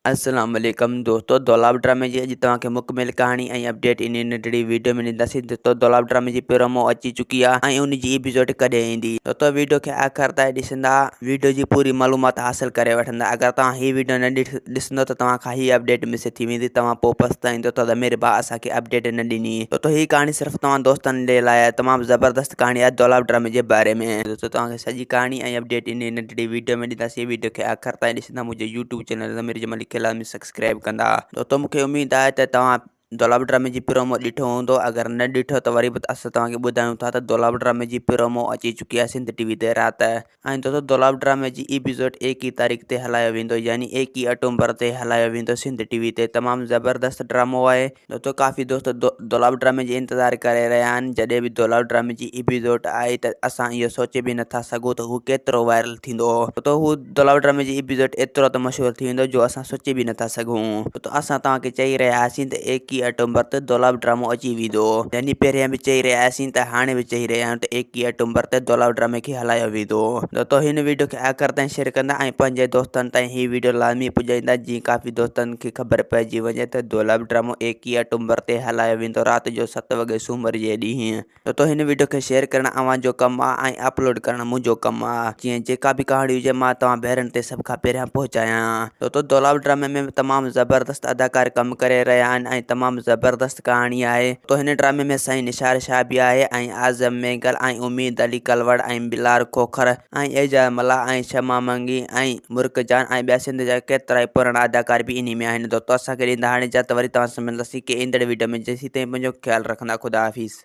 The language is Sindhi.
السلام عليڪم دوستو دولاب ڊرامي جي اڄ توهان کي مڪمل ڪهاڻي ۽ اپڊيٽ انهي ننڍڙي ويڊيو ۾ ڏينداسين دوستو دولاب ڊرامي جي پرومو اچي چڪي آهي ۽ ان جي ايپيسوڊ ڪڏهن ايندي دوستو ويڊيو کي آخر تائين ڏسندا ويڊيو جي پوري معلومات حاصل ڪري وٺندا اگر توهان هي ويڊيو نه ڏسندو ته توهان کان هي اپڊيٽ مس ٿي ويندي توهان پوء پڇتائيندو ته ضمير ڀاء اسان کي اپڊيٽ نه ڏني دوستو هي ڪهاڻي صرف توهان دوستن جي لاء تمام زبردست ڪهاڻي آهي دولاب ڊرامي جي باري ۾ دوستو توهان کي سڄي ڪهاڻي ۽ اپڊيٽ انهي ننڍڙي ويڊيو ۾ ڏينداسين ويڊيو کي آخر تائين ڏسندا منهنجي يوٽيوب چينل ضمير جمالي کي لازمي سبسڪرائب ڪندا. دوستو مونکي اميد آهي ته توهان دولاب ڊرامي جي پرومو ڏٺو هوندو اگر نه ڏٺو ته وري به اسان توهان کي ٻڌايون ٿا ته دولاب ڊرامي جي پرومو اچي چڪي آهي سنڌ ٽي وي تي رات ۽ دوستو دولاب ڊرامي جي ايپيسوڊ ايڪيهه تاريخ تي هلايو ويندو يعني ايڪيهه آڪٽوبر تي هلايو ويندو سنڌ ٽي وي تي تمام زبردست ڊرامو آهي دوستو ڪافي دوست دولاب ڊرامي جي انتظار ڪري رهيا آهن جڏهن به دولاب ڊرامي جي ايپيسوڊ آئي ته اسان اهو سوچي به نٿا سگهون ته هو ڪيترو وائرل ٿيندو ته هو دولاب ڊرامي جي ايپيسوڊ ايترو ته مشهور ٿي ويندو جو اسان سوچي به نٿا سگهون ته اسان توهان کي چئي رهيا هئاسين ته ايڪيهه آڪٽوبر تي دولاب ڊرامو اچي ويندو يعني پهريان به چئي رهيا هئاسين ته هاڻي به چئي رهيا آهيون ته ايڪيهه آڪٽوبر تي دولاب ڊرامي کي هلايو ويندو دوستو هن ويڊيو کي آخر تائين شيئر ڪندا ۽ پنهنجي دوستن تائين هي ويڊيو لازمي پڄائيندا جيئن ڪافي دوستن کي خبر پئجي وڃي ته دولاب ڊرامو ايڪيهه آڪٽوبر تي هلايو ويندو رات جو ست وڳي سومر جي ڏينهن. دوستو هن وڊيو کي شيئر ڪرڻ اوهان جو ڪم آ ۽ اپلوڊ ڪرڻ منهنجو ڪم آ جيئن جيڪا به ڪهاڻي هجي مان توهان ڀينرن تي سڀ کان پهريان پهچايان. دوستو دولاب ڊرامي ۾ تمام زبردست اداڪار ڪم ڪري رهيا آهن ۽ تمام زبردست ڪهاڻي آهي. دوستو هن ڊرامي ۾ سائين نثار شاهه به آهي ۽ اعظم مينگل ۽ اميد علي ڪلوڙ ۽ بلار کوکر ۽ اعجاز ملاح ۽ شمع منگي ۽ مرڪ جان ۽ ٻيا سنڌ جا ڪيترائي پراڻا اداڪار به انهي ۾ آهن دوستو اسان کي ڏيندا هاڻي اجازت وري توهان سان ملنداسين ڪنهن ايندڙ وڊيو ۾ جيسين تائين پنهنجو خيال رکندا خدا حافظ.